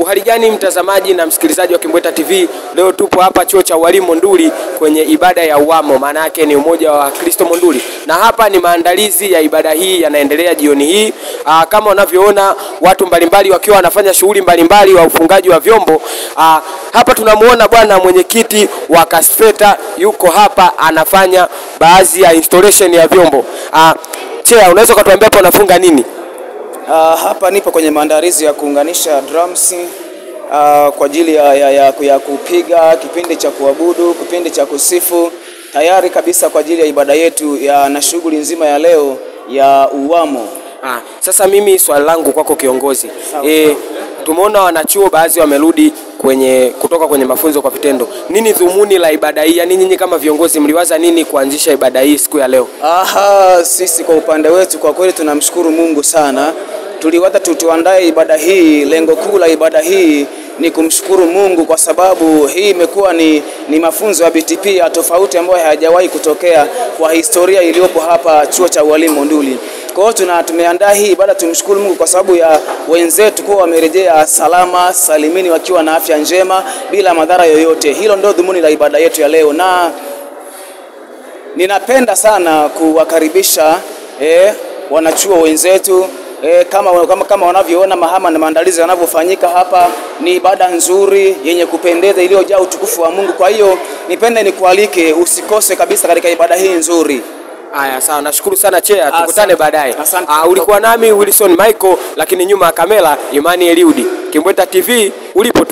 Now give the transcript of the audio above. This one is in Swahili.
Uhali gani mtazamaji na msikilizaji wa Kimbweta TV? Leo tupo hapa chuo cha ualimu Monduli kwenye ibada ya UWAMO, maana yake ni Umoja wa Kristo Monduli. Na hapa ni maandalizi ya ibada hii yanaendelea jioni hii. Kama unavyoona watu mbalimbali wakiwa wanafanya shughuli mbalimbali wa ufungaji wa vyombo. Hapa tunamuona bwana mwenyekiti wa Kasfeta yuko hapa anafanya baadhi ya installation ya vyombo. Chea, unaweza kutuambia hapa unafunga nini? Hapa nipo kwenye maandalizi ya kuunganisha drums kwa ajili ya kupiga kipindi cha kuabudu, kipindi cha kusifu, tayari kabisa kwa ajili ya ibada yetu ya na shughuli nzima ya leo ya UWAMO. Sasa mimi swali langu kwako kiongozi. Tumeona wanachuo baadhi wamerudi kutoka kwenye mafunzo kwa vitendo. Nini dhumuni la ibada hii? Yaani nyinyi kama viongozi mliwaza nini kuanzisha ibada hii siku ya leo? Sisi kwa upande wetu kwa kweli tunamshukuru Mungu sana. Tuliwaza tuandae ibada hii, lengo kuu la ibada hii ni kumshukuru Mungu kwa sababu hii imekuwa ni mafunzo ya BTP ya tofauti ambayo hayajawahi kutokea kwa historia iliyopo hapa chuo cha ualimu Monduli. Kwa hiyo tumeandaa hii ibada tumshukuru Mungu kwa sababu ya wenzetu kuwa wamerejea salama salimini wakiwa na afya njema bila madhara yoyote. Hilo ndio dhumuni la ibada yetu ya leo, na ninapenda sana kuwakaribisha wanachuo wenzetu. Kama wanavyoona mahama na maandalizi yanavyofanyika hapa, ni ibada nzuri yenye kupendeza iliyojaa utukufu wa Mungu. Kwa hiyo nipende nikualike usikose kabisa katika ibada hii nzuri. Haya, sawa, nashukuru sana Chea, tukutane baadaye. Ulikuwa nami Wilson Michael, lakini nyuma ya kamera Imani Eliudi. Kimbweta TV ulipo.